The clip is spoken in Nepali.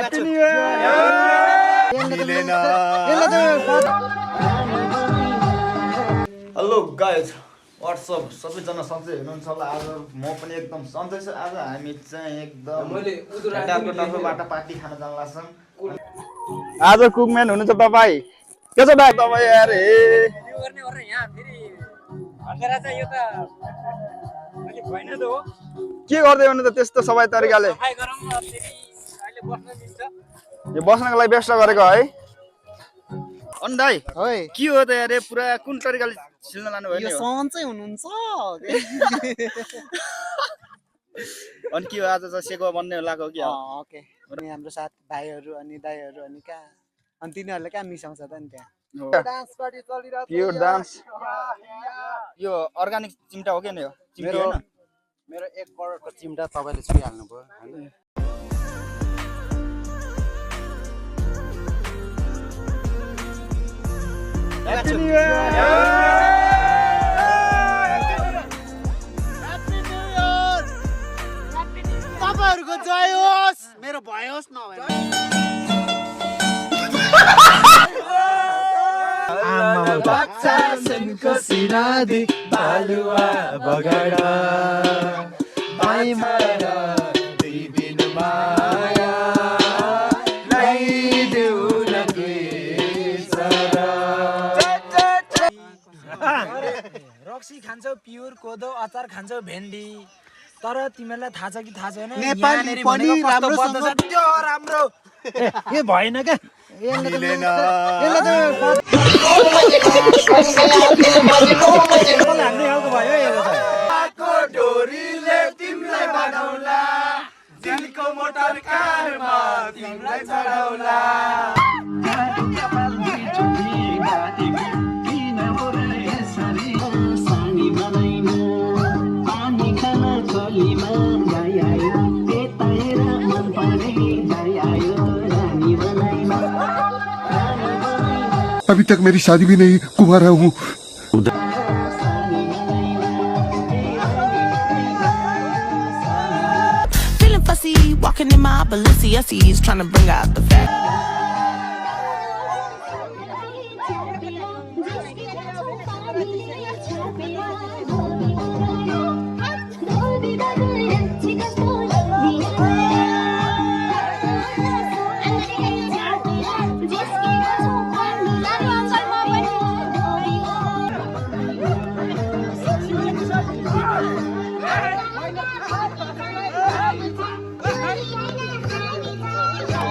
Happy New Year! Hello guys what's up सबैजना सन्चै हुनुहुन्छ होला आज म पनि एकदम सन्चै छु आज हामी चाहिँ एकदम केटाको तर्फबाट पार्टी खान जान लाग्छौँ आज कुकम्यान हुनुहुन्छ तपाईँ के छ दाइ तपाईँ यार हे के गर्दै हुनु त त्यस्तो सबै तरिकाले यो बस्नको लागि व्यवस्था गरेको है अनि दाइ के हो त यार पुरा कुन तरिकाले छिल्न लानु भयो नि सन्चै हुनुहुन्छ अनि के हो आज चाहिँ सेकुवा बन्ने लागेको कि ओके अनि हाम्रो साथ भाइहरू अनि दाइहरू अनि कहाँ अनि तिनीहरूले कहाँ मिसाउँछ त नि त्यहाँ डान्स पार्टी चलिरहेको प्योर डान्स यो अर्गानिक चिम्टा हो के नि हो चिम्टी हैन मेरो 1 करोडको चिम्टा तपाईले छुइहाल्नु भयो हैन Happy New Year! तपाईहरुको जय होस् मेरो भय होस् नभए बच्चा सुनको सिरादी बालुवा बगडा बाइमार दिबिन माया ल्याइदेऊ न केसरा रक्सी खान्छौ प्योर कोदो अचार खान्छौ भेन्डी तर तिमीलाई थाहा छ कि थाहा छैन नेपाली पनि राम्रोसँग त्यो राम्रो ए भएन क्या मिलेन हान्ने खालको भयो यो त को डोरीले तिमीलाई बनाउला दिलको मोटर कारमा तिमीलाई चढाउला अभी तक मेरी शादी भी नहीं कुंवारा हूँ Feeling fussy, walking in my Balenciennes, trying to bring out the fact.